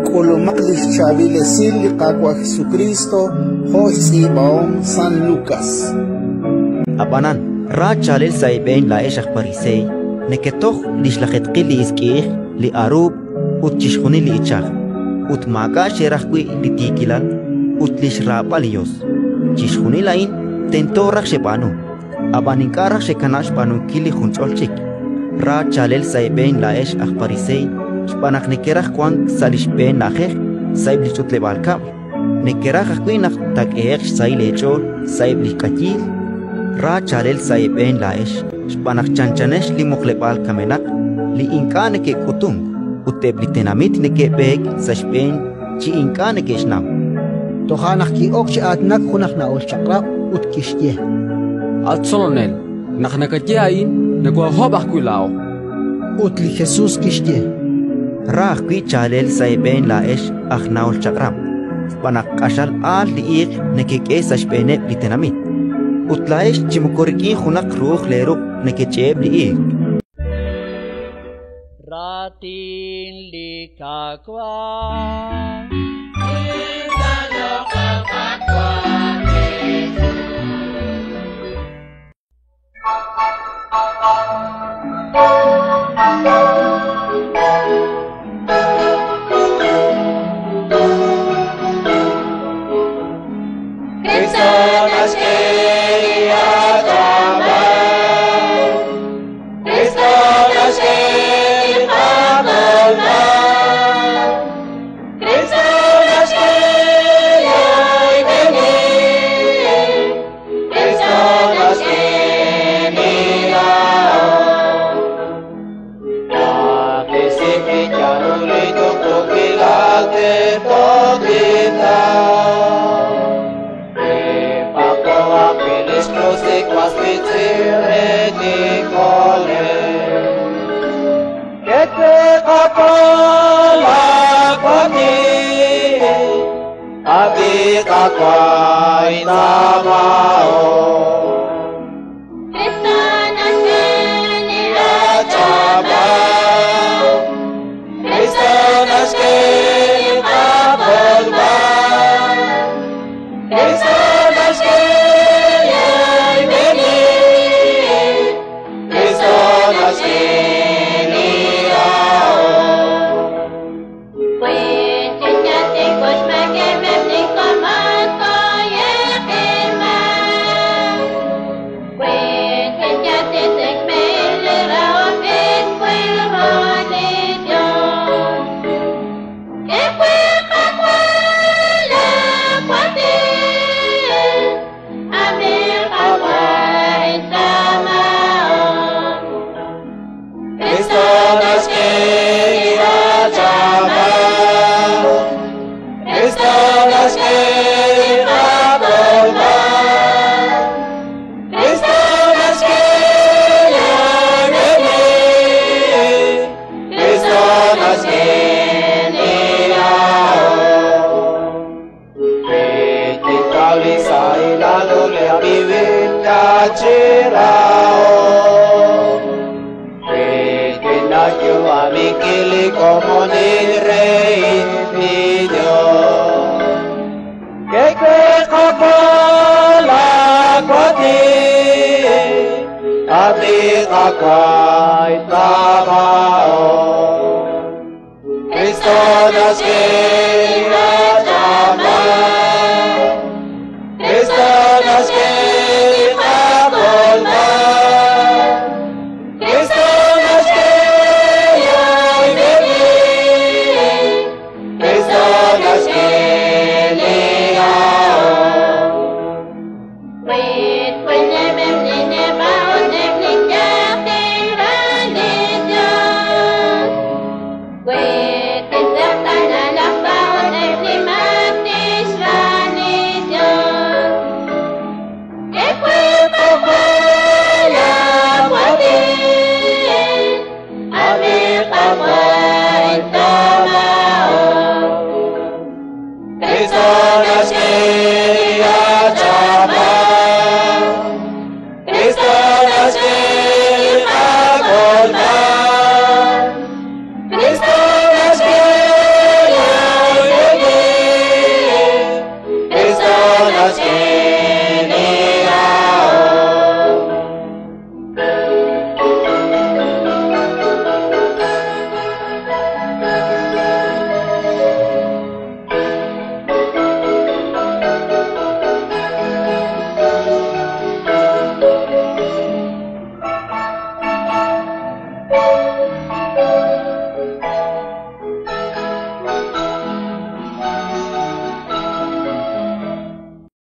K'ulumaq li xchaab'il esil li Qaawa' Jesukriist jo' xtz'iib'ahom San Lukas. Ab'anan ra chaalel sa' eeb'een laa'ex aj Pariseey: neketoj li xlajeetqil li isk'i'ij, li aruub' ut chixjunil li ichaj, ut maak'a' xeraj wi' li tiikilal ut li xraab'al li Yos. Chixjunil a'in tento raj xeb'aanu, ab'an ink'a' raj xekanab' xb'aanunkil li junch'ol chik. Ra chaalel sa' eeb'een laa'ex aj Pariseey xb'aan naq nekeraj wank sa' li xb'een na'ajej sa'eb' li ch'utleb'aal kab'l, nekeraj ajwi' naq taak'ehe'q xsahil eech'ool sa'eb' li k'ayiil. Ra chaalel sa' eeb'een laa'ex xb'aan naq chanchanex li muqleb'aal kamenaq li ink'a' neke'k'utunk ut eb' li tenamit neke'b'eek sa' xb'een chi ink'a' neke'xnaw. Toja' naq ki'ok chi aatinak jun aj nahol Chaq'rab' ut kixye: At Tzolonel, naq nakaye a'in, nokoohob' ajwi' laa'o. Ut li Jesus kixye: Ra ajwi' chaalel sa' eeb'een laa'ex aj nahol Chaq'rab', xb'aan naq q'axal aal li iiq nekek'e sa' xb'eeneb' li tenamit, ut laa'ex chi moko rik'in junaq ru'uj leeruq' nekech'e'eb' li iiq. Raatin li Qaawa'. Cristo nos quería amar. Cristo nos quería amar. Cristo nos quería venir. Cristo nos quería. Cristo nos quería Cristo nos quería volver. Cristo nos quería venir. Cristo nos quería. Cristo nos quería llamar. Cristo nos quería volver. Cristo nos quería venir. Cristo nos quería. Como ni rey pidió que la kwati abi kakwai tabao Cristo nos quería llamar. Cristo nos quería volver. Cristo nos quería venir. Cristo nos quería. Wait,